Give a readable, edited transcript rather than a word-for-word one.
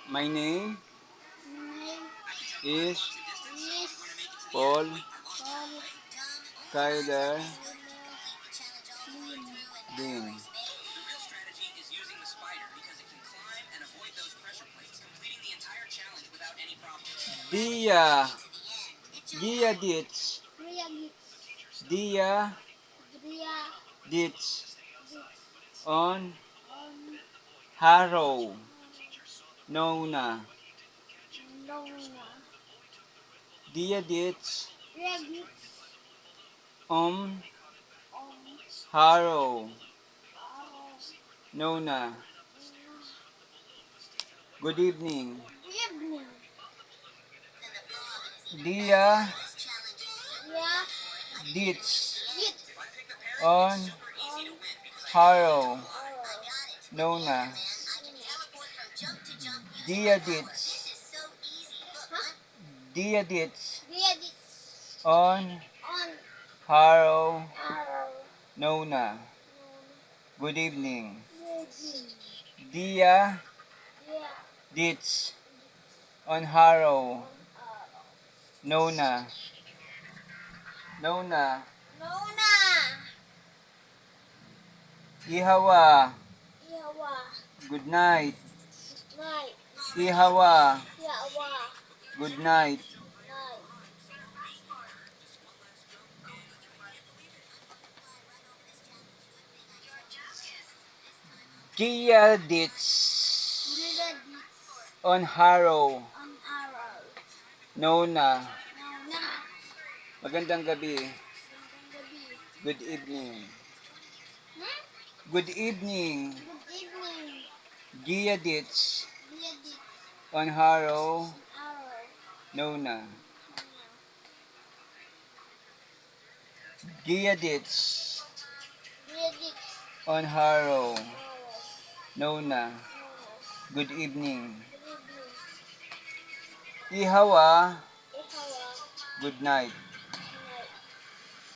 My name Name is is Paul Paul Kyler Tyler Dean. Dean. Dia Dia Ditz Dia Ditz. Dia Dia Ditz Ditz on on Harrow Nona. Nona. Dia Ditz Dia Ditz on on Harrow Harrow Nona. Good evening. Evening. Dia Dia Ditz Ditz on on Harrow Harrow Nona. Dia Ditz Huh? Dia Ditz Dia Ditz on on Harrow Harrow Nona. Nona. Good evening. Good evening. Dia Dia Ditz on Harrow on Harrow Nona. Nona. Nona. Ihawa. Ihawa. Good night. Night. Ihawa. Ihawa. Good night. Night. Dia Ditz Dia Ditz on Harrow. on Harrow. Nona. Nona. Magandang gabi. Magandang gabi. Good evening. Hmm? Good evening. Good evening. Gia Ditz Dia Ditz on Harrow. on Harrow. Nona. Nona. Gia Ditz Dia Ditz on Harrow. Harrow. Nona. Nona. Good evening. Good evening. Ihawa. Ihawa. Good night. Night.